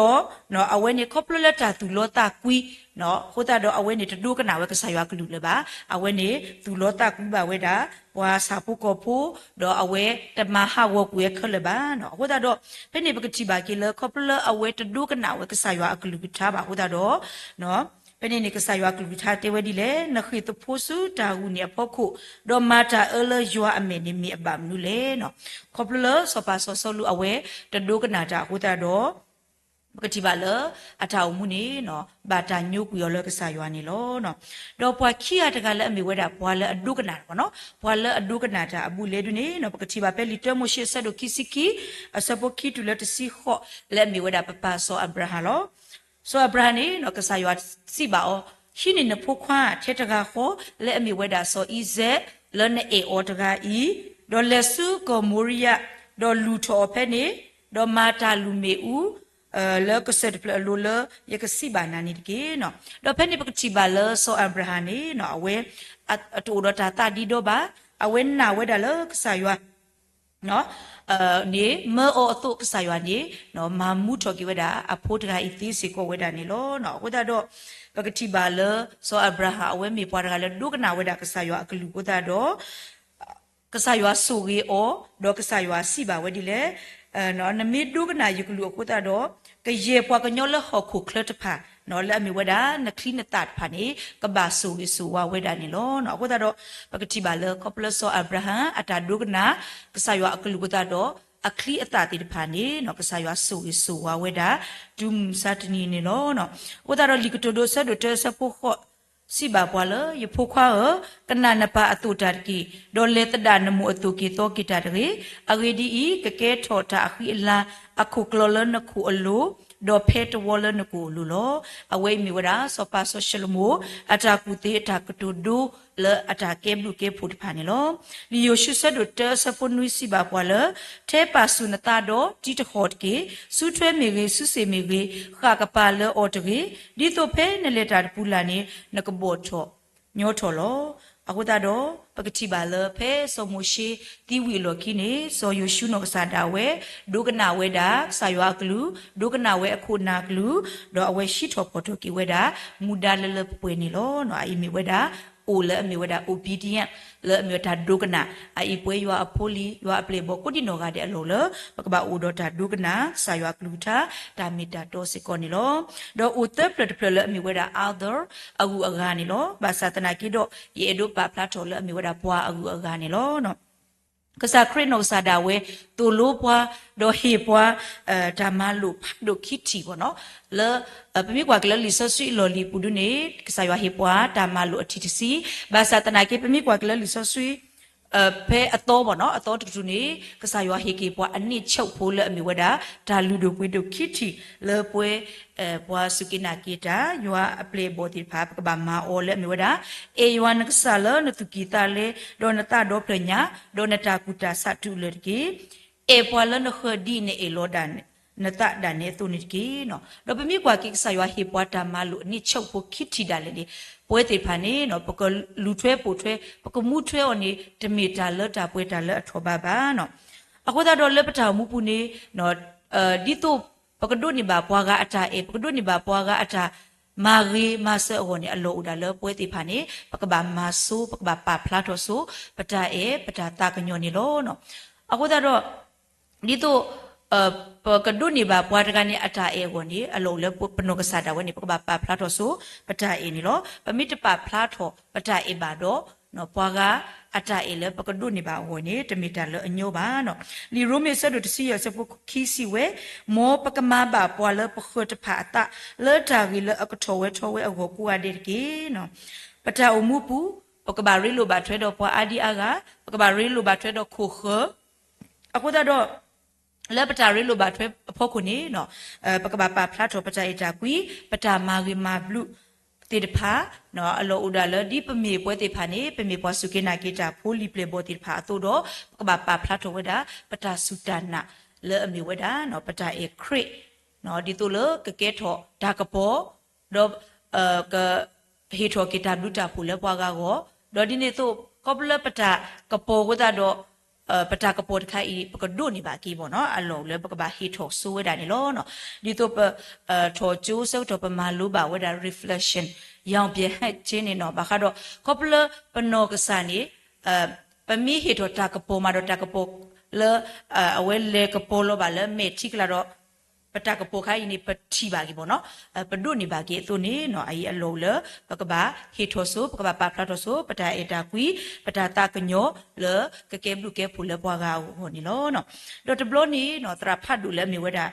အဝဲန့ၣ်ခီဖျိလၢတၢ်သူၣ်လီသးကွံ အဃိသတးဒီးအဝဲန့ၣ်တဒိကနၣ်ဝဲကစၢ်ယွၤအကလုၢ်လၢၤဘၣ်, အဝဲန့ၣ်သူၣ်လီသးကွံဘၣ်ဝဲဒၣ် ပှၤဆၣ်ဖိကီၢ်ဖိ, ဒီးအဝဲတမၤဟးဂီၤကွံာ်ဝဲခဲလၢာ်ဘၣ်နီၤ. အဃိသတးဒီး ဖဲန့ၣ်ပကထံၣ်ဘၣ်က့ၤလၢ ခီဖျိလၢအဝဲတဒိကနၣ်ဝဲကစၢ်ယွၤအကလုၢ်ကထါဘၣ်အဃိသတးဒီး ဖဲန့ၣ်န့ၣ် ကစၢ်ယွၤအကလုၢ်ကထါတဲဝဲဒ်လဲၣ်, နဃ့ၢ်သဖှိဆူတၢ်ဂုာ်န့ၢ်အဖီခိၣ်, ဒီးမၤတၢ်အၢလၢယွၤအမဲာ်န့ၣ်မ့ၢ်အဘၣ်မနုၤလဲၣ်နီၤ. ခီဖျိလၢစီၤပၤစီၤစီလူးအဝဲတဒိကနၣ်တၢ်အဃိသတးဒီး ပကထံၣ်ဘၣ်လၢ အတၢ်အိၣ်မူန့ၣ် ဘၣ်တၢ်ညိကွံာ်အီၤလၢကစၢ်ယွၤန့ၣ်လီၤ. ဒီးပှၤခံဂၤတဂၤလၢအမ့ၢ်ဝဲဒၣ်ပှၤလၢအဒိကနၣ်တၢ်နီၤ, ပှၤလၢအဒိကနၣ်တၢ်အဘူးအလဲဒ်န့ၣ် ပကထံၣ်ဘၣ်ဖဲလံာ်တၢမိၤၡ့အဆၢဒိၣ်ခံဆံခံ အဆၢဖိခံတုၤလၢတဆံဃိး လၢအမ့ၢ်ဝဲဒၣ်ပပၢ်စီၤအၤဘြၤဟၣ်လီၤ. စီၤအၤဘြၤဟၣ်န့ၣ် ကစၢ်ယွၤစံးဘၣ်အီၤ, ဟံးန့ၢ်နဖိခွါထဲတဂၤဃီ လၢအမ့ၢ်ဝဲဒၣ်စီၤအံၤစဲး လၢနအဲၣ်အီၤတဂၤအံၤ, ဒီးလဲၤဆူကီၢ်မိၤရံယၤ, ဒီးလုၢ်ထီၣ်အီၤဖဲန့ၣ်, ဒီးမၤတၢ်လုၢ်မ့ၣ်အူ လၢကစၢၢ်တဖျၢၣ်အလိၤလၢယကစံးဘၣ်နၤန့ၣ်တက့ၢ်. ဒီးဖဲန့ၣ်ပကထံၣ်ဘၣ်လၢစီၤအၤဘြၤဟၣ်န့ၣ် အဝဲ တအိၣ်ဒီးတၢ်သးဒံဒီဘၣ်, အဝဲနာ်ဝဲဒၣ်လၢကစၢ်ယွၤ န့ၣ် မၢအီၤအသိးကစၢ်ယွၤန့ၣ် မၤမူထီၣ်က့ၤဝဲဒၣ်အဖိတဂၤအံၤသ့စ့ၢ်ကီးဝဲဒၣ်န့ၣ်လီၤ. အဃိသတးဒီး ပကထံၣ်ဘၣ်လၢ စီၤအၤဘြၤဟၣ်အဝဲမ့ၢ်ပှၤတဂၤလၢဒိကနၣ်ဝဲဒၣ်ကစၢ်ယွၤအကလုၢ်အဃိသတးဒီး ကစၢ်ယွၤဆိၣ်ဂ့ၤအီၤ, ဒီးကစၢ်ယွၤစံးဘၣ်ဝဲဒ်လဲၣ်, နမ့ၢ်ဒိကနၣ်ယကလုၢ်အဃိသတးဒီး ကယဲၢ်ပှၤကညီလၢဟီၣ်ခိၣ်ချၢတဖၣ် လၢအမ့ၢ်ဝဲဒၣ်နချံနသၣ်တဖၣ်န့ၣ် ကဘၣ်ဆိၣ်ဂ့ၤဆိၣ်ဝါဝဲဒၣ်န့ၣ်လီၤ. အဃိသတးဒီး ပကထံၣ်ဘၣ်လၢခီဖျိစီၤအၤဘြၤဟၣ် အတၢ်ဒိကနၣ် ကစၢ်ယွၤအကလုၢ်အဃိသတးဒီး အချံအသၣ်သ့ၣ်တဖၣ်န့ၣ် ကစၢ်ယွၤဆိၣ်ဂ့ၤဆိၣ်ဝါဝဲဒၣ် တုၤမုၢ်မဆါတနံၤန့ၣ်လီၤ. အဃိသတးဒီးလံာ်ကတိၤဒိအဆၢဒိၣ်တၢအဆၢဖိဃိး စံးဘၣ်ပှၤလၢ ယဖိခွါဧၢ, ကနၣ်နပၢ်အသိၣ်တၢ်တက့ၢ်, ဒီးလဲၤသဒၣ်နမိၢ်အသိၣ်က့ၤသီက့ၤတၢ်တဂ့ၤ. အဂ့ၢ်ဒ်အံၤ, ကကဲထီၣ်တၢ်အဃံအလၤ အခိၣ်ကျီလၢနခိၣ်အလိၤ, ဒီးဖဲတဝီလၢနကိာ်အလိၤလီၤ. အဝဲအံၤမ့ၢ်ဝဲဒၣ် စီၤပၤစီၤၡလိၤမိၣ် အတၢ်ကူၣ်သ့အတၢ်ကတိၤဒိ လၢအတၢ်ကဲဘျုးကဲဖှိၣ်တဖၣ်န့ၣ်လီၤ. လံာ်ယိၤၡူအဆၢဒိၣ်တၢအဆၢဖိနွံစံးဘၣ်ပှၤလၢ ထဲပာ်ဆူၣ်နသးဒီးတံၤတဟီၣ်တက့ၢ်. စုထွဲမ့ၢ်ဂ့ၤ, စုစ့ၣ်မ့ၢ်ဂ့ၤ, ဃၣ်ကပၤလၢအီၤတဂ့ၤ. ဒ်သိးဖဲနလဲၤတၢ်တပူၤလၢ်န့ၣ် နကဘီၣ်ထီၣ်ညီထီၣ်လီၤ. အဃိသတးဒီး ပကထံၣ်ဘၣ်လၢဖဲစီၤမိၤၡ့သံဝံၤအလီၢ်ခံန့ၣ် စီၤယိၤၡူနီၢ်ကစၢ်ဒၣ်ဝဲ ဒိကနၣ်ဝဲဒၣ်ကစၢ်ယွၤအကလုၢ်, ဒိကနၣ်ဝဲအခိၣ်အနၢ်အကလုၢ်, ဒီးအဝဲဟံးထီၣ်ဖီၣ်ထီၣ်က့ၤဝဲဒၣ် မူဒါလၢလၢပှဲၤပှဲၤန့ၣ်လီၤ. အအံၤမ့ၢ်ဝဲဒၣ် အိၣ်လၢအမ့ၢ်ဝဲဒၣ် obedient လၢအမ့ၢ်ဝဲတၢ်ဒိကနၣ်, အအံၤပှဲၤယွၤအဖိလံၤ ယွၤအပျဲၢ်အဘီၣ်ကိးဒံနီၢ်ဂၤဒဲးအလီၢ်လၢ ပကဘၣ်အိၣ်ဒီးတၢ်ဒိကနၣ် ကစၢ်ယွၤအကလုၢ်ကထါ တၢ်မ့ၢ်တၢ်တီစ့ၢ်ကီးန့ၣ်လီၤ. ဒီးအိၣ်သၢဖျၢၣ်တဖျၢၣ်လၢအမ့ၢ်ဝဲဒၣ် other အဂုၤအဂၤန့ၣ်လီၤ. ဘၣ်ဆၣ်သနာ်က့ဒီး ယအဲၣ်ဒိးပာ်ဖျါထီၣ်လၢအမ့ၢ်ဝဲဒၣ်ပှၤအဂုၤအဂၤန့ၣ်လီၤ. ကစၢ်ခရံာ်နီၢ်ကစၢ်ဒၣ်ဝဲ သိၣ်လိပှၤ ဒီးဟ့ၣ်ပှၤ တၢ်မၤလိာ်ဖးဒိၣ်ခံထံၣ်ဘၣ်နီၤ, လၢ ပမ့ၢ်ကွၢ်က့ၤလၢလံာ်စီဆှံအလီၢ်လံၤပူၤဒုန့ၣ် ကစၢ်ယွၤဟ့ၣ်ပှၤတၢ်မၤလိာ်အထံၣ်တဆံ, ဘၣ်ဆၣ်သနာ်က့ ပမ့ၢ်ကွၢ်က့ၤလၢလံာ်စီဆှံ ဖဲအသီဘၣ်နီၤ အသီတကတြူၢ်န့ၣ် ကစၢ်ယွၤဟ့ၣ်က့ၤပှၤအနံၣ်ဆၢၣ်ဖိလၢအမ့ၢ်ဝဲဒၣ် တၢ်လုၢ်ဒိၣ်ပှ့ၤဒိၣ်ခံထံၣ်လၢပှဲၤ ပှၤစူၢ်က့ၤနာ်က့ၤတၢ် ယွၤအပျဲၢ်အဘီၣ်သ့ၣ်တဖၣ် ပကဘၣ်မၤအီၤလၢအမ့ၢ်ဝဲဒၣ် အဲၣ်ယွၤနကစၢ်လၢနသူၣ်ကံၢ်သးလဲ ဒီးနသးဒီဖျၢၣ်ညါ ဒီးနတၢ်ကူၣ်တၢ်ဆးတုၤလၢာ်တက့ၢ်. အဲၣ်ပှၤလၢနဃၢၤဒ်နအဲၣ်လီၤဒၣ်နသးဒၣ်နဲအသိးန့ၣ်တက့ၢ်. ဒီးပမ့ၢ်ကွၢ်က့ၤကစၢ်ယွၤဟ့ၣ်ပှၤတၢ်မၤလိာ်အနံၣ်ဆၢၣ်ဖိခံထံၣ်ဒၣ်လဲာ်န့ၣ် ပဝဲသ့ၣ်တဖၣ်န့ၣ် ပကလူၤထွဲပိာ်ထွဲ ပကမူထွဲအီၤန့ၣ် တမ့ၢ်တၢ်လၢတၢ်ပှဲၤတၢ်လၢအထီၣ်ဘးဘၣ်နီၤ. အဃိသတးဒီးလၢပတၢ်အိၣ်မူပူၤန့ၣ် ဒ်သိး ပကဒိးန့ၢ်ဘၣ်ပှၤဂၤအတၢ်အဲၣ် ပကဒိးန့ၢ်ဘၣ်ပှၤဂၤအတၢ်မၤဂ့ၤမၤစၢၤအဂီၢ်န့ၣ် အလီၢ်အိၣ်ဒၣ်လၢပဝဲသ့ၣ်တဖၣ်န့ၣ် ပကဘၣ်မၤဆိ ပကဘၣ်ပာ်ဖျါထီၣ်ဆိ ပတၢ်အဲၣ် ပတၢ်သးကညီၤန့ၣ်လီၤ. အဃိသတးဒီး ဒ်သိး ပကဒိးန့ၢ်ဘၣ်ပှၤတဂၤန့ၣ် အတၢ်အဲၣ်အဂီၢ်န့ၣ် အလီၢ်အိၣ်လၢပနီၢ်ကစၢ်ဒၣ်ဝဲန့ၣ် ပကဘၣ်ပာ်ဖျါထီၣ်ဆိ ပတၢ်အဲၣ်န့ၣ်လီၤ. ပမ့ၢ်တပာ်ဖျါထီၣ်ပတၢ်အဲၣ်ဘၣ်ဒီး ပှၤဂၤအတၢ်အဲၣ်လၢပကဒိးန့ၢ်ဘၣ်အဂီၢ်န့ၣ် တမ့ၢ်တၢ်လၢအညီဘၣ်နီၤ. လံာ်ရိမ့ၤအဆၢဒိၣ်တဆံယဲၢ်အဆၢဖိခံစံးဝဲ, မ်ပကမၤဘၣ်ပှၤလၢပဃၢၤတဖၣ်အသး လၢတၢ်ဂ့ၤလၢအကထီၣ်ဝဲထီဝဲအဂီၢ်ကိးဂၤဒဲးတက့ၢ်. ပတၢ်အိၣ်မူပူၤ ပကဘၣ်ရ့လိာ်ဘၣ်ထွဲဒီးပှၤအါဒံအါဂၤ, ပကဘၣ်ရ့လိာ်ဘၣ်ထွဲဒီးခိၣ်ဃၢၤ, အဃိသတးဒီး လၢပတၢ်ရ့လိာ်ဘၣ်ထွဲအဖီခိၣ်န့ၣ် ပကဘၣ်ပာ်ဖျါထီၣ်ပတၢ်အဲၣ်တၢ်ကွံ, ပတၢ်မၤဂ့ၤမၤဘျုးသ့ၣ်တဖၣ်, အလီၢ်အိၣ်ဒၣ်လၢဒ်ပမ့ၢ်ပဝဲသ့ၣ်တဖၣ်န့ၣ် ပမ့ၢ်ပှၤစူၢ်က့ၤနာ်က့ၤတၢ်ဖိလံၤပျဲၢ်ဘီၣ်သ့ၣ်တဖၣ်အသိးဒီး ပကဘၣ်ပာ်ဖျါထီၣ်ဝဲဒၣ် ပတၢ်စူၢ်တၢ်နာ်လၢအမ့ၢ်ဝဲဒၣ် ပတၢ်အဲၣ်ခရံာ် ဒ်သိးလၢကကဲထီၣ်တၢ်ကပီၤ, ဒီး က ဟ့ၣ်ထီၣ်က့ၤတၢ်ဘျုးတၢ်ဖှိၣ်လၢပှၤဂၤအဂီၢ်, ဒီးဒ်န့ၣ်အသိး ခီဖျိလၢပတၢ်ကပီၤအဃိသတးဒီး ပတၢ်ကပီၤတခါအံၤ ပကဒိးန့ၢ်ဘၣ်က့ၤဘၣ်နီၤ, အလီၢ်အိၣ်လၢပကဘၣ်ဟ့ၣ်ထီၣ်ဆိဝဲဒၣ်န့ၣ်လီၤ. ဒ်သိးပ ထီၣ်ကၠိဆၢကတီၢ်ပမၤလိဘၣ်ဝဲဒၣ် reflection ရောင်ပြန်ဟဲက့န့ၣ်နီၤ, ဘၣ်ဃးဒီး ခီဖျိလၢပနီၢ်ကစၢ်န့ၣ် ပမ့ၢ်ဟ့ၣ်ထီၣ်တၢ်ကပီၤမးဒီးတၢ်ကပီၤလၢ အဝဲလဲၤကပီၤလီၤဘၣ်လၢမဲာ်ထံကလၤဒီး ပတၢ်ကပီၤခါအံၤန့ၣ် ပထံၣ်ဘၣ်က့ၤဘၣ်နီၤ, ပဒိးန့ၢ်ဘၣ်က့ၤအသိးန့ၣ်နီၤ, အအံၤအလီၢ်အိၣ်လၢ ပကဘၣ်ဟ့ၣ်ထီၣ်ဆိ ပကဘၣ်ပာ်ဖျါထီၣ်ဆိ ပတၢ်အဲၣ်တၢ်ကွံ ပတၢ်သးကညီၤလၢကကဲဘျုးကဲဖှိၣ်လၢပှၤဂၤအဂီၢ်န့ၣ်လီၤ. ဒီးတဘျီန့ၣ်နီၤ သရၣ်ဖးဒိၣ်လၢအမ့ၢ်ဝဲဒၣ်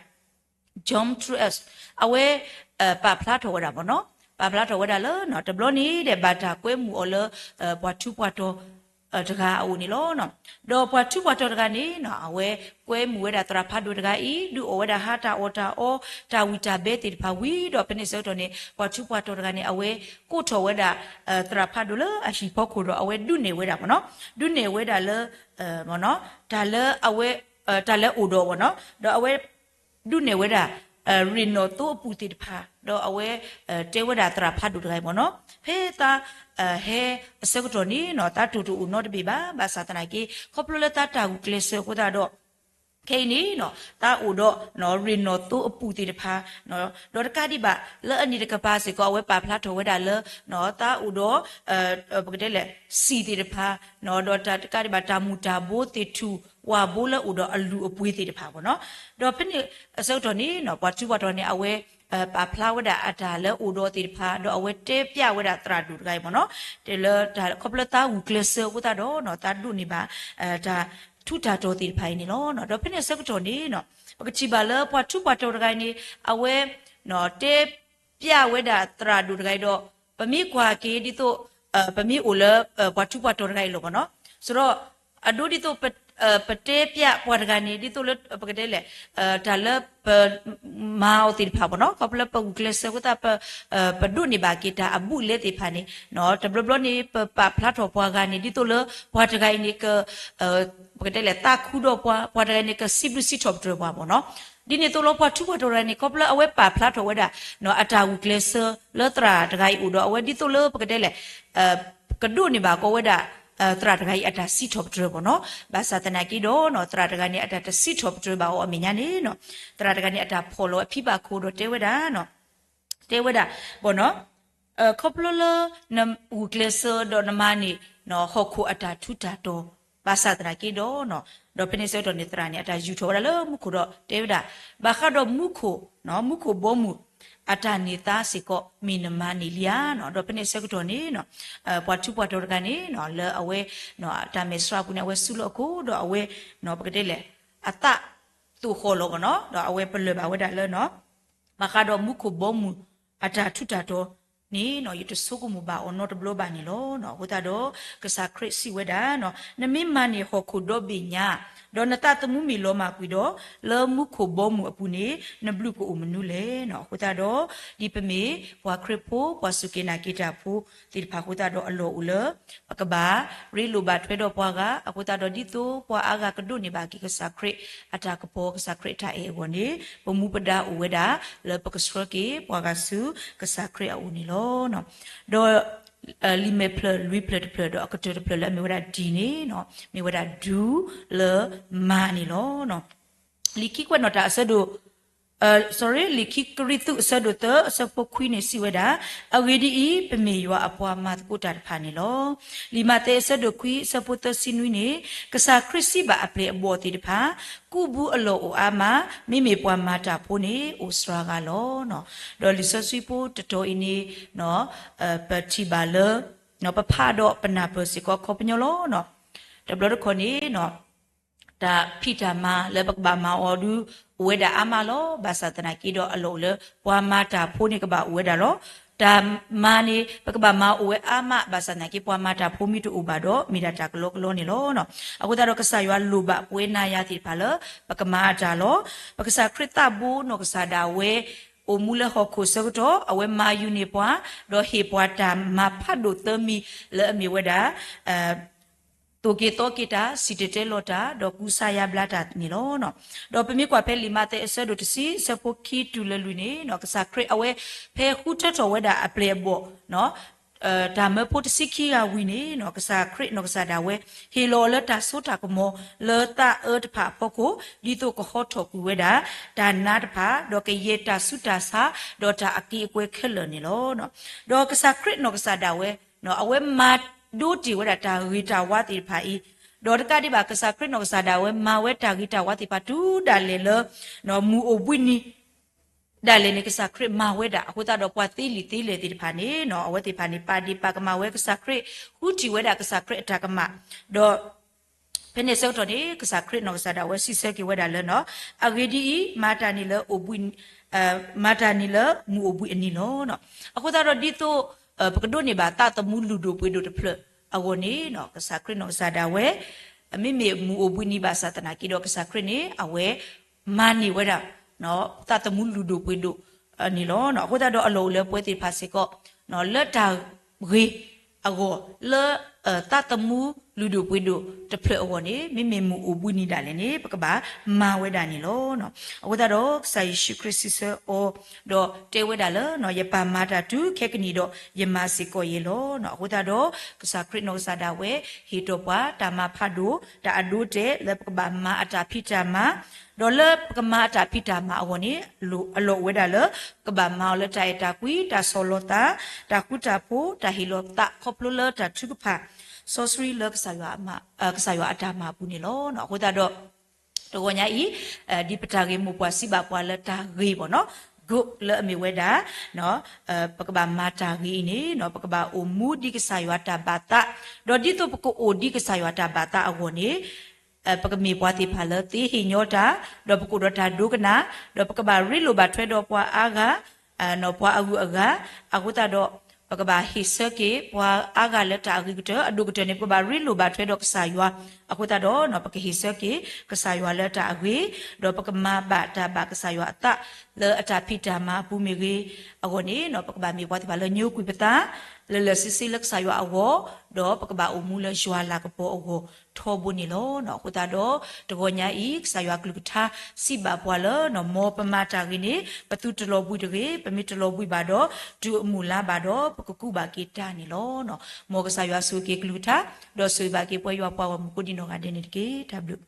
John Truex အဝဲ ပာ်ဖျါထီၣ်ဝဲဒၣ်ဘၣ်နီၤ, ပာ်ဖျါထီၣ်ဝဲဒၣ်လၢ တဘျီန့ၣ်ဒီး ဘၣ်တၢ်ကွဲမုာ်အီၤလၢ ပှၤထူးပှၤတီၤ တဂၤအအိၣ်န့ၣ်လီၤ. ဒီးပှၤထူးပှၤတီၤတဂၤန့ၣ်နီၤ အဝဲကွဲမုာ်ဝဲဒၣ်သရၣ်ဖးဒိၣ်တဂၤအံၤ ဒုးအီၣ်ဝဲဒၣ်ဟါတၢ်အီၣ်တၢ်အီ တၢ်ဝံၣ်တၢ်ဘဲသ့ၣ်တဖၣ်ဝံၤဒီး ဖဲန့ၣ်ဆၢကတီၢ်န့ၣ် ပှၤထူးပှၤတီၤတဂၤန့ၣ် အဝဲကိးထီၣ်ဝဲဒၣ် သရၣ်ဖးဒိၣ်လၢအဟံၣ်ဖီခိၣ်ဒီး အဝဲဒုးနဲၣ်ဝဲဒၣ်ဘၣ်နီၤ, ဒုးနဲၣ်ဝဲဒၣ်လၢ တၢ်လၢအဝဲ တၢ်လၢအိၣ်ဒီးဘၣ်နီၤ, ဒီးအဝဲ ဒုးနဲၣ်ဝဲဒၣ် ရ့ၣ်နီၣ်သိအပူၤသ့ၣ်တဖၣ် ဒီးအဝဲ တဲဝဲဒၣ်သရၣ်ဖးဒိၣ်တဂၤအံၤဘၣ်နီၤ, ဖဲသး ဟဲအဆၢကတီၢ်န့ၣ်နီၤ သးတိၢ်တအိၣ်နီတဘ့ၣ်ဘၣ်, ဘၣ်ဆၣ်သနာ်က့ ခီဖျိလၢသးတၢ်ဂုာ်ကျဲးစၢးအဃိသတးဒီး ခဲအံၤန့ၣ်နီၤ သးအိၣ်ဒီး ရ့ၣ်နီၣ်သိအပူၤသ့ၣ်တဖၣ် ဒီးတကးဒံးဘၣ် လၢအနံၣ်တကပၤစ့ၢ်ကီး အဝဲပာ်ဖျါထီၣ်ဝဲဒၣ်လၢ သးအိၣ်ဒီး ပကတဲလဲၣ် စံၣ်သ့ၣ်တဖၣ် ဒီးတကးဒံးဘၣ် တၢ်မူၤတၢ်ဘိသ့ၣ်ထူၣ်ဝၣ်ဘိလၢအိၣ်ဒီးအလုၢ်အပှ့ၤသ့ၣ်တဖၣ်ဘၣ်နီၤ, ဒီးဖဲန့ၣ်အဆၢကတီၢ်န့ၣ်နီၤ ပှၤထူးပှၤတီၤန့ၣ် အဝဲ ပာ်ဖျါဝဲဒၣ်အတၢ်လၢအိၣ်ဒီးသ့ၣ်တဖၣ် ဒီးအဝဲတဲပျးဝဲဒၣ်သရၣ်ဒိၣ်တဂၤအံၤဘၣ်နီၤ, တဲလၢ ခီဖျိလၢသးဂုာ်ကျဲးစၢးအဃိသတးဒီး သးဒိးန့ၢ်ဘၣ် တၢ်ထူးတၢ်တီၤသ့ၣ်တဖၣ်အံၤန့ၣ်လီၤ. ဒီးဖဲန့ၣ်အဆၢကတီၢ်န့ၣ်နီၤ ပကထံၣ်ဘၣ်လၢပှၤထူးပှၤတီၤတဂၤအံၤန့ၣ် အဝဲ တဲပျးဝဲဒၣ်သရၣ်ဒိၣ်တဂၤအံၤဒီး ပမ့ၢ်ကွၢ်က့ၤဒ်သိး ပမ့ၢ်အိၣ်လၢ ပှၤထူးပှၤတီၤတဂၤအံၤလီၤဘၣ်နီၤ, ဆိုတော့ အဒိဒ်သိး ပတဲပျးပှၤတဂၤန့ၣ် ဒ်သိးလၢ ပကတဲလဲၣ် တၢ်လၢပ မၤအီၤသ့ၣ်တဖၣ်ဘၣ်နီၤ, ခီဖျိလၢပဂုာ်ကျဲးစၢးအဃိသတး ပဒိးန့ၢ်ဘၣ်က့ၤတၢ်အဘူးအလဲသ့ၣ်တဖၣ်န့ၣ် တဘျီဘျီန့ၣ် ပပာ်ဖျါထီၣ်ပှၤဂၤန့ၣ် ဒ်သိးလၢပှၤတဂၤအံၤန့ၣ် က ပကတဲလဲၣ် သးခုဒီးပှၤ ပှၤတဂၤအံၤန့ၣ် ကစံးဘျုးစံးထီၣ်ပတြၢၤပှၤဘၣ်နီၤ. ဒ်န့ၣ်အသိးလီၤ ပှၤထူးပှၤတီၤတဂၤန့ၣ် ခီဖျိလၢအဝဲပာ်ဖျါထီၣ်ဝဲဒၣ် အတၢ်ဂုာ်ကျဲးစၢးလၢသရၣ်တဂၤအံၤအိၣ်ဒီး အဝဲဒ်သိးလၢပကတဲလဲၣ် ကဒိးန့ၢ်ဘၣ်ကီးဝဲဒၣ် သရၣ်တဂၤအံၤအတၢ်စံးထီၣ်ပတြၢၤဘၣ်နီၤ. ဘၣ်ဆၣ်သနာ်က့ဒီး သရၣ်တဂၤန့ၣ် အတၢ်တစံးထီၣ်ပတြၢၤဘၣ်အီၤအမဲာ်ညါန့ၣ် သရၣ်တဂၤန့ၣ် အတၢ်ဖီၣ်လီၤအဖံဘၣ်ခိၣ်ဒီးတဲဝဲဒၣ် တဲဝဲဒၣ်ဘၣ်နီၤ ခီဖျိလၢနဂုာ်ကျဲးစၢးဒီးနမၤန့ၢ် ဟီၣ်ခိၣ်အတၢ်ထူးတၢ်တီၤ ဘၣ်ဆၣ်သနာ်က့ဒီး ဒီးဖဲန့ၣ်ဆၢကတီၢ်န့ၣ် သရၣ်န့ၣ် အတၢ်ယူာ်ထီၣ်ဝဲဒၣ်လၢမူခိၣ်ဒီးတဲဝဲဒၣ် ဘၣ်ဃးဒီးမူခိၣ် မူခိၣ်ဘီမုၢ် အတၢ်န့ၢ်သါစ့ၢ်ကီး မ့ၢ်နမၤန့ၢ်လံဧါ. ဒီးဖဲန့ၣ်ဆၢကတီၢ်န့ၣ် ပှၤထူးပှၤတီၤတဂၤန့ၣ် လၢအဝဲ တၢ်မဲာ်ဆှးပူၤန့ၣ် အဝဲစုလီၢ်အခိၣ်ဒီးအဝဲ ပကတဲလဲၣ် အသးသိၣ်ဃီၣ်လီၤဘၣ်နီၤ ဒီးအဝဲပလၢၢ်ဘၣ်ဝဲဒၣ်လၢ ဘၣ်ဃးဒီးမူခိၣ်ဘီမုၢ် အတၢ်ထူးတၢ်တီၤ န့ၣ် ယတဆိကမိၣ်ဘၣ်အီၤနီတဘျီဘၣ်န့ၣ်လီၤ. အဃိသတးဒီး ကစၢ်ခရံာ်စံးဝဲဒၣ်, နမ့ၢ်မၤန့ၢ်ဟီၣ်ခိၣ်ဒီဘ့ၣ်ညါ, ဒီးနသးသမူမ့ၢ်လီၤမၢ်ကွံာ်ဒီး, လၢမူခိၣ်ဘီမုၢ်အပူၤန့ၣ် နဘျုးကအိၣ်မနုၤလဲၣ်. အဃိသတးဒီး ဒ်ပမ့ၢ်ပှၤခရံာ်ဖိ ပှၤစူၢ်က့ၤနာ်က့ၤတၢ်ဖိသ့ၣ်တဖၣ်အဃိသတးဒီး အလီၢ်အိၣ်လၢ ပကဘၣ်ရ့လိာ်ဘၣ်ထွဲဒီးပှၤဂၤ, အဃိသတးဒီးဒ်သိးပှၤအါဂၤကဒိးန့ၢ်ဘၣ်က့ၤကစၢ်ခရံာ်အတၢ်ကပီၤ ကစၢ်ခရံာ်အတၢ်အဲၣ်အဂီၢ်န့ၣ် ပမူပဒါအိၣ်ဝဲဒၣ် လၢပကဆှၢက့ၤပှၤဂၤဆူကစၢ်ခရံာ်အအိၣ်န့ၣ်လီၤ. ဒီး လံာ်မဲာ်ဖျၢၣ်လွံၢ်ဖျၢၣ်တဖျၢၣ်ဒီးအကတၢၢ်တဖျၢၣ်လၢအမ့ၢ်ဝဲဒၣ် D န့ၣ် မ့ၢ်ဝဲဒၣ် do လၢမၤန့ၣ်လီၤ. လံာ်ခံကွဲးနီၣ်တၢ်အဆၢဒိၣ် sorry လံာ်ခံကရံၣ်သူးအဆၢဒိၣ်သၢအဆၢဖိခွံန့ၣ်စံးဝဲဒၣ်, အဂ့ၢ်ဒ်အံၤ, ပမ့ၢ်ယွၤအပှၤမၤသကိးတၢ်တဖၣ်န့ၣ်လီၤ. လံာ်မးသဲအဆၢဒိၣ်ခွံအဆၢဖိသၢဆံနွံန့ၣ်, ကစၢ်ခရံာ်စံးဘၣ်အပျဲၢ်အဘီၣ်သ့ၣ်တဖၣ်, ကူးဘူးအလီၢ်အိၣ်အါမး, မ့မ့ၢ်ပှၤမၤတၢ်ဖိန့ၣ်အိၣ်စှၤဂၤလီၤ. ဒီးလံာ်စီဆှံဖိတတီၤအံၤန့ၣ် ပထံၣ်ဘၣ်လၢ ပဖးဒီးပနၢ်ပၢၢ်စ့ၢ်ကီးခီပညီလီၤ. တဘျီတခီၣ်န့ၣ် တၢ်ဖံးတၢ်မၤလၢပကဘၣ်မၤအီၤဒုး အိၣ်ဝဲဒၣ်အါမးလီၤ. ဘၣ်ဆၣ်သနာ်က့ဒီးအလီၢ်အိၣ်လၢ ပှၤမၤတၢ်ဖိန့ၣ်ကဘၣ်အိၣ်ဝဲဒၣ်လီၤ. တၢ်မၤန့ၣ် ပကဘၣ်မၤအိၣ်ဝဲအါမး ဘၣ်ဆၣ်သနာ်က့ ပှၤမၤတၢ်ဖိမ့ၢ်တအိၣ်ဘၣ်ဒီး မ့ၢ်ဒၣ်တၢ်ကလီကလီန့ၣ်လီၤ. အဃိသတးဒီးကစၢ်ယွၤလိၣ်ဘၣ်ပဝဲနၤယၤသ့ၣ်တဖၣ်လၢ ပကမၤအတၢ်လီၤ. ပကစၢ်ခရံာ်သးဘိနီၢ်ကစၢ်ဒၣ်ဝဲ အိၣ်မူလၢဟီၣ်ခိၣ်ဆၢကတီၢ် အဝဲမၤယူၤန့ၢ်ပှၤ, ဒီးဟ့ၣ်ပှၤတၢ်မၤဖးဒိၣ်သၢမံၤလၢအမ့ၢ်ဝဲဒၣ် သိၣ်က့ၤသီက့ၤတၢ်, စံၣ်တဲၤတဲလီၤတၢ်, ဒီးကူစါယါဘျါတၢ်န့ၣ်လီၤ. ဒီးပမ့ၢ်ကွၢ်ဖဲလံာ်မးသဲအဆၢဒိၣ်တဆံ အဆၢဖိခံတုၤလၢလွံၢ်န့ၣ် ကစၢ်ခရံာ်အဝဲ ဖဲဃုထၢထီၣ်ဝဲဒၣ်အပျဲၢ်အဘီၣ် တၢ်မၢဖိတဆံခံဂၤဝံၤန့ၣ် ကစၢ်ခရံာ်နီၢ်ကစၢ်ဒၣ်ဝဲ ဟ့ၣ်လီၤအီၤလၢတၢ်စိတၢ်ကမီၤလၢသးအၢတဖၣ်အဖီခိၣ် ဒ်သိးကဟီထီၣ်ကွံာ်ဝဲဒၣ် တၢ်နါတဖၣ်, ဒီးကယဲၢ်တၢ်ဆူးတၢ်ဆါ, ဒီးတၢ်အက့အခၢခဲလၢာ်န့ၣ်လီၤ. ဒီးကစၢ်ခရံာ်နီၢ်ကစၢ်ဒၣ်ဝဲ အဝဲမၤဒိတ့ၢ်ဝဲဒၣ်တၢ်ဂ့ၤတၢ်ဝါသ့ၣ်တဖၣ်အံၤ, ဒီးတကးဒံးဘၣ် ကစၢ်ခရံာ်နီၢ်ကစၢ်ဒၣ်ဝဲ မၤဝဲတၢ်ဂ့ၤတၢ်ဝါသ့ၣ်တဖၣ်တုၤဒၣ်လဲာ်လၢ မုၢ်အိၣ်ဘှံးနံၤ ဒၣ်လဲာ်န့ၣ် ကစၢ်ခရံာ်မၤဝဲဒၣ်. အဃိသတးဒီးပှၤသ့လံာ်သ့လဲၢ်သ့ၣ်တဖၣ်န့ၣ် အဝဲသ့ၣ်တဖၣ်န့ၣ် ပာ်ဒ့ၣ်ပာ်ကမၣ်ဝဲကစၢ်ခရံာ်, ဃုထံၣ်ဝဲဒၣ်ကစၢ်ခရံာ်အတၢ်ကမၣ်, ဒီး ဖဲန့ၣ်အဆၢကတီၢ်န့ၣ် ကစၢ်ခရံာ်နီၢ်ကစၢ်ဒၣ်ဝဲစံးဆၢက့ၤဝဲဒၣ်လၢ အဂ့ၢ်ဒ်အံၤ, မၤတၢ်န့ၣ်လၢအိၣ်ဘှံး မၤတၢ်န့ၣ်လၢမုၢ်အိၣ်ဘှံးအနံၤလီၤ. အဃိသတးဒီးဒ်သိး ပကဒိးန့ၢ်ဘၣ်သးသမူလုၢ်ဒိၣ်ပှ့ၤဒိၣ်တဖျၢၣ်အဂီၢ်န့ၣ် ကစၢ်ခရံာ်နီၢ်ကစၢ်ဒၣ်ဝဲ မ့မ့ၢ်မုၢ်အိၣ်ဘှံးနံၤဘၣ်ဆၣ်သနာ်က့ဒီး ကစၢ်ခရံာ်န့ၣ် အဝဲမၤန့ၢ်ဝဲဒၣ် သးသမူလုၢ်ဒိၣ်ပှ့ၤဒိၣ်န့ၣ်လီၤ. အဃိသတးဒီးအလီၢ်အိၣ်လၢပဝဲသ့ၣ်တဖၣ်စ့ၢ်ကီး လၢတၢ်ဂ့ၤအဂီၢ် လၢ သးသမူလုၢ်ဒိၣ်ပှ့ၤဒိၣ်တဖျၢၣ်အဂီၢ်န့ၣ် မ့မ့ၢ်မုၢ်အိၣ်ဘှံးနံၤဒၣ်လဲာ်န့ၣ် ပကဘၣ်မၤဝဲဒၣ်န့ၣ်လီၤ. အဃိသတးဒီး ကစၢ်ယ့ၣ်ၡူးခရံာ်စံးဆၢအီၤ ဒီးတဲဝဲဒၣ်လၢ ယပၢ်မၤတၢ်တုၤခဲကနံၣ်ဒီး ယမၤစ့ၢ်ကီးယဲလီၤ. အဃိသတးဒီး ကစၢ်ခရံာ်နီၢ်ကစၢ်ဒၣ်ဝဲ ဟ့ၣ်တီၢ်ပှၤတၢ်မၤဖးဒိၣ် တၢ်အဒိအတဲာ်လၢပကဘၣ်မၤအတၢ်ဖံးတၢ်မၤ ဒီးလၢပကမၤအတၢ်ဖံးတၢ်မၤအဂီၢ်န့ၣ် အလီၢ်အိၣ်ဝဲဒၣ်လၢ ပကဘၣ်မၤအီၤလၢတၢ်အဲၣ်တၢ်ကွံ, တၢ်ဆီၣ်လီၤသး, တၢ်ဃူတၢ်ဖိး, တၢ်ဟ့ၣ်လီၤသးခီဖျိလၢတၢ်ထုကဖၣ် စီဆှံလၢ ကစၢ်ယွၤအတၢ်မၤအပူၤန့ၣ်လီၤ. အဃိသတးဒီး တဂီၤညါအံၤ ဒ်ပတၢ်ဂ့ၢ်မိၢ်ပှၢ်စံးဘၣ်ပှၤလၢတၢ်ဂ့ၢ်ဘၣ်နီၤ good လၢအမ့ၢ်ဝဲဒၣ် ပကဘၣ်မၤတၢ်ဂ့ၤအံၤန့ၣ် ပကဘၣ်အိၣ်မူဒ်ကစၢ်ယွၤတၢ်ဘၣ်သး, ဒီးဒ်သိးပကအိၣ်ဒ်ကစၢ်ယွၤတၢ်ဘၣ်သးအဂီၢ်န့ၣ် ပကမ့ၢ်ပှၤသ့ၣ်တဖၣ်လၢသ့ဟ့ၣ်ညီတၢ်, ဒီးပကအိၣ်ဒီးတၢ်ဒိကနၣ်, ဒီးပကဘၣ်ရ့လိာ်ဘၣ်ထွဲဒီးပှၤအါဂၤ ပှၤအဂုၤအဂၤ, အဃိသတးဒီး ပကဘၣ်ဟ့ၣ်ဆၢက့ၤပှၤအါဂၤလၢတၢ်အဂ့ၤကတၢၢ်, အဒိၣ်ကတၢၢ်န့ၣ် ပကဘၣ်ရ့လိာ်ဘၣ်ထွဲဒီးကစၢ်ယွၤ, အဃိသတးဒီး ပကဟ့ၣ်ဆၢက့ၤကစၢ်ယွၤလၢတၢ်အဂ့ၤ, ဒီးပကမၤဘၣ်တၢ်ဘၣ်ကစၢ်ယွၤအသးလၢအတၢ်ဖံးတၢ်မၤအပူၤမ့ၢ်ဂ့ၤ, အဂီၢ်န့ၣ် ပကဘၣ်မ့ၢ်ပှၤသ့ၣ်တဖၣ်လၢညိကွံာ်ပသး လၢာ်လၢာ်ဆ့ဆ့လၢကစၢ်ယွၤအဂီၢ်, ဒီးပကဘၣ်အိၣ်မူလၢယွၤလၤကပီၤအဂီၢ်ထီဘိန့ၣ်လီၤ. အဃိသတးဒီး တဂီၤညါအံၤ ကစၢ်ယွၤကလုၢ်ကထါစံးဘၣ်ပှၤလၢ မ်ပမၤတၢ်ဂ့ၤန့ၣ် ပသုတလီၤဘှံးတဂ့ၤ, ပမ့ၢ်တလီၤဘှံးဘၣ်ဒီး တုၤအမုၢ်လါဘၣ်ဒီး ပကကူးဘၣ်က့ၤတၢ်န့ၣ်လီၤ. မ်ကစၢ်ယွၤဆိၣ်ဂ့ၤက့ၤကလုၢ်ကထါ, ဒီးဆိၣ်ဂ့ၤဘၣ်က့ၤပှၤယွၤပှၤဂီၢ်မုၢ်ကိးဒံးနီၢ်ဂၤဒဲးန့ၣ်တက့ၢ်. တၢ်ဘျုး